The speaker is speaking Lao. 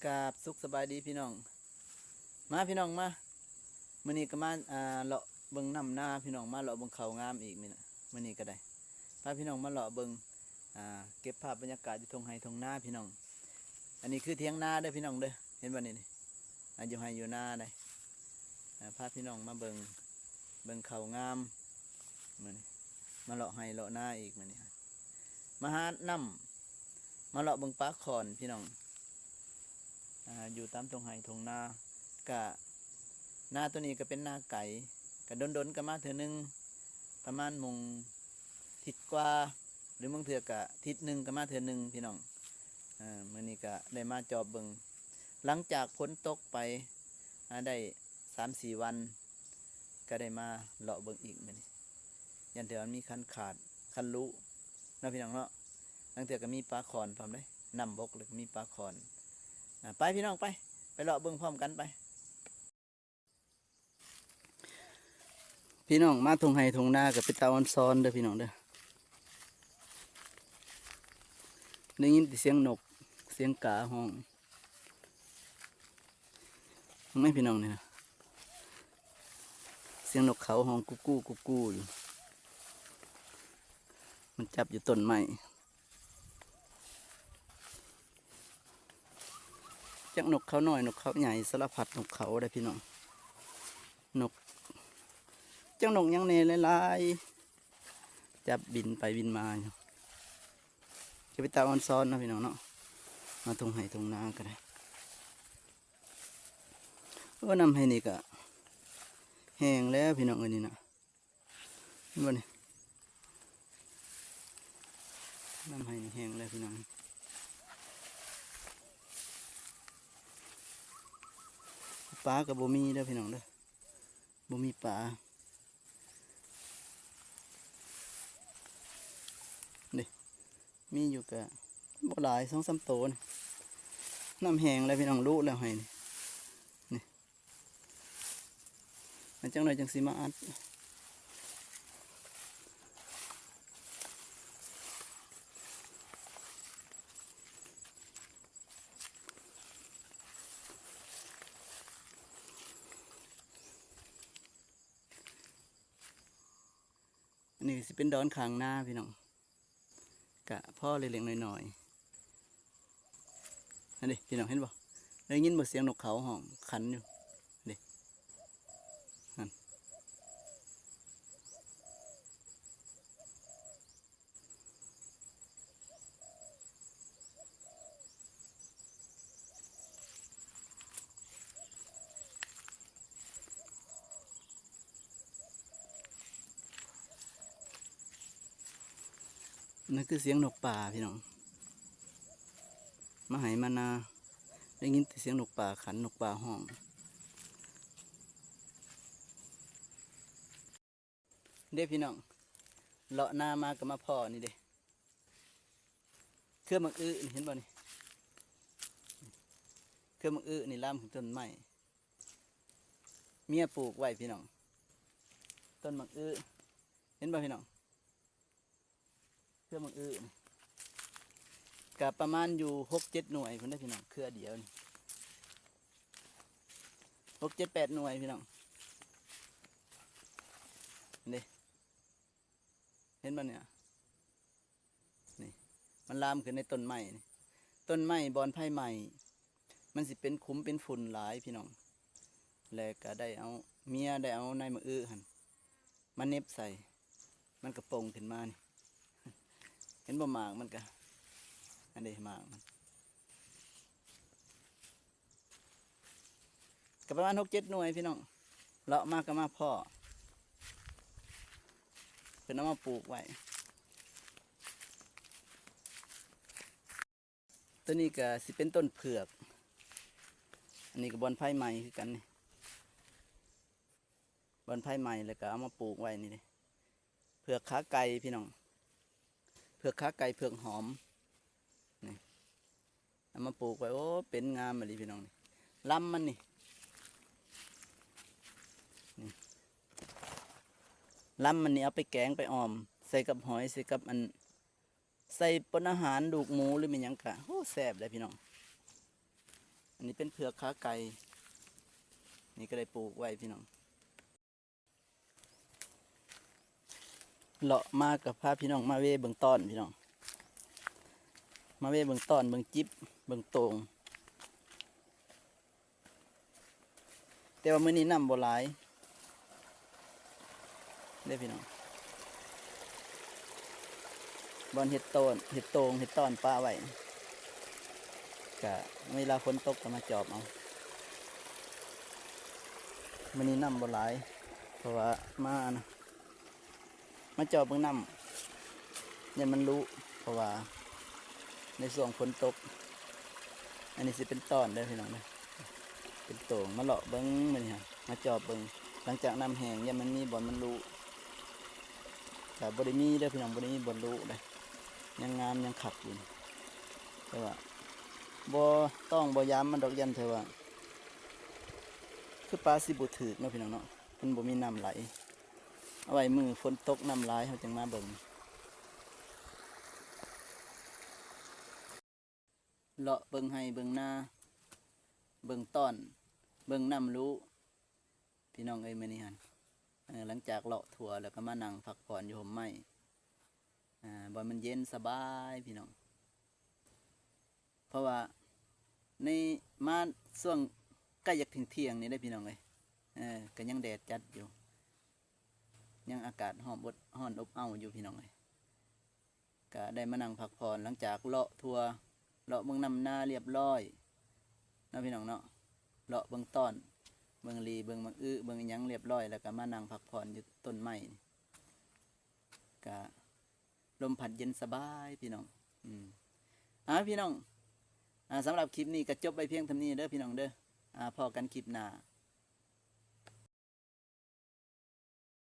ກາບສຸກສະບາຍດີພີ່ນ້ອງ ມາພີ່ນ້ອງມາ ມື້ນີ້ກໍມາ ອ່າ ເລາະເບິ່ງນຳນາພີ່ນ້ອງ ມາເລາະເບິ່ງເຂົ້າງາມອີກມື້ນີ້ ມື້ນີ້ກໍໄດ້ ພາພີ່ນ້ອງມາເລາະເບິ່ງ ອ່າ ເກັບພາບບັນຍາກາດຢູ່ທົ່ງໄຮ່ທົ່ງນາພີ່ນ້ອງ ອັນນີ້ຄືຖຽງນາເດີພີ່ນ້ອງເດີ ເຫັນບໍ່ນີ້ ອ່າ ຢູ່ໄຮ່ຢູ່ນາໄດ໋ ອ່າ ພາພີ່ນ້ອງມາເບິ່ງ ເບິ່ງເຂົ້າງາມ ມື້ນີ້ມາເລາະໄຮ່ເລາະນາອີກມື້ນີ້ ມາຫານ້ຳ ມາເລາະເບິ່ງປາຂອນພີ່ນ້ອງ ອ່າ ຢູ່ຕາມທົ່ງໄຮ່ທົ່ງນາ ກະນາໂຕນີ້ກະເປັນນາໄກ ກະດົນໆກະມາເທື່ອໜຶ່ງ ປະມານມົງທິດກວ່າ ຫຼືບາງເທື່ອກະທິດໜຶ່ງກະມາເທື່ອໜຶ່ງພີ່ນ້ອງ ເອີ ມື້ນີ້ກະໄດ້ມາຈອບເບິ່ງ ຫຼັງຈາກຝົນຕົກໄປ ອ່າ ໄດ້ສາມສີ່ວັນ ກະໄດ້ມາເລາະເບິ່ງອີກມື້ນີ້ ຢ້ານແຕ່ວ່າມັນມີຄັນຂາດຄັນຫຼຸເນາະພີ່ນ້ອງເນາະ ລາງເທື່ອກະມີປາຂອນພ້ອມເດ້ ນ້ຳບົກແລ້ວກະມີປາຂອນ ອ່າ ໄປພີ່ນ້ອງໄປ ໄປເລາະເບິ່ງພ້ອມກັນໄປ ພີ່ນ້ອງມາທົ່ງໄຮ່ທົ່ງນາກະເປັນຕາອອນຊອນເດີພີ່ນ້ອງເດີ ໄດ້ຍິນແຕ່ສຽງນົກ ສຽງກາຮ້ອງ ເຫັນໄໝພີ່ນ້ອງນີ້ນະ ສຽງນົກເຂົາຮ້ອງກຸກູໆຢູ່ ມັນຈັບຢູ່ຕົ້ນໄມ້ ຈັກນົກເຂົານ້ອຍ ນົກເຂົາໃຫຍ່ ສາລະພັດນົກເຂົາເດ້ພີ່ນ້ອງ ນົກ ຈັກນົກຫຍັງແດ່ຫຼາຍໆ ຈັບບິນໄປບິນມາຢູ່ ກະເປັນຕາອອນຊອນເນາະພີ່ນ້ອງເນາະ ມາທົ່ງໄຮ່ທົ່ງນາກະໄດ້ ໂອ້ ນ້ຳໄຮ່ນີ້ກະແຫ້ງແລ້ວພີ່ນ້ອງເອີຍນີ້ນະ ເຫັນບໍ່ນີ້ ນ້ຳໄຮ່ນີ້ແຫ້ງແລ້ວພີ່ນ້ອງ ປາກະບໍ່ມີເດີພີ່ນ້ອງເດີ ບໍ່ມີປາ ນີ້ ມີຢູ່ກະບໍ່ຫຼາຍ ສອງສາມໂຕນີ້ ນ້ຳແຫ້ງແລ້ວພີ່ນ້ອງ ຫຼຸແລ້ວໄຮ່ນີ້ ນີ້ ມາຈັກໜ່ອຍຈັ່ງຊິມາອັດ ອັນນີ້ກະຊິເປັນດອນຂ້າງນາພີ່ນ້ອງ ກະພໍເລັກໆນ້ອຍໆ ຫັ້ນເດພີ່ນ້ອງເຫັນບໍ່ ໄດ້ຍິນບໍ່ສຽງນົກເຂົາຮ້ອງຂັນຢູ່ ເດ້ ຫັ້ນ ນັ້ນຄືສຽງນົກປ່າພີ່ນ້ອງ ມາໄຮ່ມານາ ໄດ້ຍິນແຕ່ສຽງນົກປ່າຂັນ ນົກປ່າຮ້ອງ ເດ້ພີ່ນ້ອງ ເລາະນາມາກະມາພໍ້ນີ້ເດ້ ເຄືອໝາກອຶນີ້ ເຫັນບໍ່ນີ້ ເຄືອໝາກອຶນີ້ລາມຂຶ້ນຕົ້ນໄມ້ ເມຍປູກໄວ້ພີ່ນ້ອງ ຕົ້ນໝາກອຶ ເຫັນບໍ່ພີ່ນ້ອງ ເຄືອໝາກອຶນີ້ ກະປະມານຢູ່ຫົກເຈັດໜ່ວຍພຸ້ນເດ້ພີ່ນ້ອງ ເຄືອດຽວນີ້ ຫົກເຈັດແປດໜ່ວຍພີ່ນ້ອງ ເດ້ ເຫັນບໍ່ນີ້ ນີ້ ມັນລາມຂຶ້ນໃນຕົ້ນໄມ້ນີ້ ຕົ້ນໄມ້ບ່ອນໄຟໄໝ້ ມັນຊິເປັນຂຸມເປັນຝຸ່ນຫຼາຍພີ່ນ້ອງ ແລ້ວກະໄດ້ເອົາ ເມຍໄດ້ເອົາໃນໝາກອຶຫັ້ນ ມາເໜັບໃສ່ ມັນກະປົ່ງຂຶ້ນມານີ້ ເຫັນບໍ່ ໝາກມັນກະ ອັນເດ ໝາກມັນ ກະປະມານຫົກເຈັດໜ່ວຍພີ່ນ້ອງ ເລາະມາກະມາພໍ້ ເພິ່ນເອົາມາປູກໄວ້ ໂຕນີ້ກະຊິເປັນຕົ້ນເຜືອກ ອັນນີ້ກະບ່ອນໄຟໄໝ້ຄືກັນນີ້ ບ່ອນໄຟໄໝ້ ແລ້ວກະເອົາມາປູກໄວ້ນີ້ເດ້ ເຜືອກຂາໄກ່ພີ່ນ້ອງ ເຜືອກຂາໄກ່ ເຜືອກຫອມ ນີ້ ເອົາມາປູກໄວ້ ໂອ້ ເປັນງາມອີ່ຫຼີພີ່ນ້ອງ ນີ້ ລຳມັນນີ້ ນີ້ ລຳມັນນີ້ເອົາໄປແກງໄປອ່ອມ ໃສ່ກັບຫອຍ ໃສ່ກັບອັນ ໃສ່ປົນອາຫານລູກໝູ ຫຼືແມ່ນຫຍັງກະ ໂອ້ ແຊບເດ້ພີ່ນ້ອງ. ອັນນີ້ເປັນເຜືອກຂາໄກ່ ນີ້ກໍໄດ້ປູກໄວ້ພີ່ນ້ອງ. ເລາະມາກໍພາພີ່ນ້ອງມາເວະເບິ່ງຕ່ອນພີ່ນ້ອງ ມາເວະເບິ່ງຕ່ອນ ເບິ່ງຈິບ ເບິ່ງໂຕ່ງ. ແຕ່ວ່າມື້ນີ້ນ້ຳບໍ່ຫຼາຍເດ້ພີ່ນ້ອງ ບ່ອນເຮັດໂຕນ ເຮັດໂຕ່ງ ເຮັດຕ່ອນປະໄວ້ ກະເວລາຝົນຕົກກໍມາຈອບເອົາ. ມື້ນີ້ນ້ຳບໍ່ຫຼາຍ ເພາະວ່າມາ ມາຈອບເບິ່ງນ້ຳ ຢ້ານມັນລຸ ເພາະວ່າໃນຊ່ວງຝົນຕົກ. ອັນນີ້ຊິເປັນຕ່ອນເດີພີ່ນ້ອງເດີ ເປັນໂຕ່ງ ມາເລາະເບິ່ງມື້ນີ້ ມາຈອບເບິ່ງ ຫຼັງຈາກນ້ຳແຫ້ງ ຢ້ານມັນມີບ່ອນມັນລຸ. ກະບໍ່ໄດ້ມີເດີພີ່ນ້ອງ ບໍ່ໄດ້ມີບ່ອນລຸເດ້ ຍັງງາມຍັງຄັກຢູ່ ແຕ່ວ່າບໍ່ຕ້ອງບໍ່ຢາມມັນດອກ ຢ້ານເທື່ອວ່າ ຄືປາຊິບໍ່ຖືກເນາະພີ່ນ້ອງເນາະ ມັນບໍ່ມີນ້ຳໄຫຼ. ເອົາໄວ້ມື້ຝົນຕົກນ້ຳຫຼາຍເຮົາຈຶ່ງມາເບິ່ງ ເລາະເບິ່ງໄຮ່ເບິ່ງນາ ເບິ່ງຕ່ອນ ເບິ່ງນ້ຳລຸ ພີ່ນ້ອງເອີຍ. ມື້ນີ້ຫັ້ນ ເອີ ຫຼັງຈາກເລາະທົ່ວແລ້ວກໍມານັ່ງພັກຜ່ອນຢູ່ຮົ່ມໄມ້ ອ່າ ບ່ອນມັນເຢັນສະບາຍພີ່ນ້ອງ ເພາະວ່າໃນ ມາຊ່ວງໃກ້ຢາກທ່ຽງໆນີ້ເດ້ພີ່ນ້ອງເອີຍ ເອີ ກໍຍັງແດດຈັດຢູ່ ຍັງອາກາດຮ້ອນອົບ ຮ້ອນອົບເອົ້າຢູ່ພີ່ນ້ອງເອີຍ. ກະໄດ້ມານັ່ງພັກຜ່ອນ ຫຼັງຈາກເລາະທົ່ວ ເລາະເບິ່ງນ້ຳນາລຽບລ້ອຍເນາະພີ່ນ້ອງເນາະ ເລາະເບິ່ງຕ່ອນ ເບິ່ງຫຼີ່ ເບິ່ງໝາກອຶ ເບິ່ງອີ່ຫຍັງລຽບລ້ອຍ ແລ້ວກະມານັ່ງພັກຜ່ອນຢູ່ຕົ້ນໄມ້ ກະລົມພັດເຢັນສະບາຍພີ່ນ້ອງ. ອືມ ອ່າ ພີ່ນ້ອງ ອ່າ ສຳລັບຄລິບນີ້ກໍຈົບໄວ້ພຽງເທົ່ານີ້ເດີພີ່ນ້ອງເດີ ອ່າ ພໍ້ກັນຄລິບໜ້າ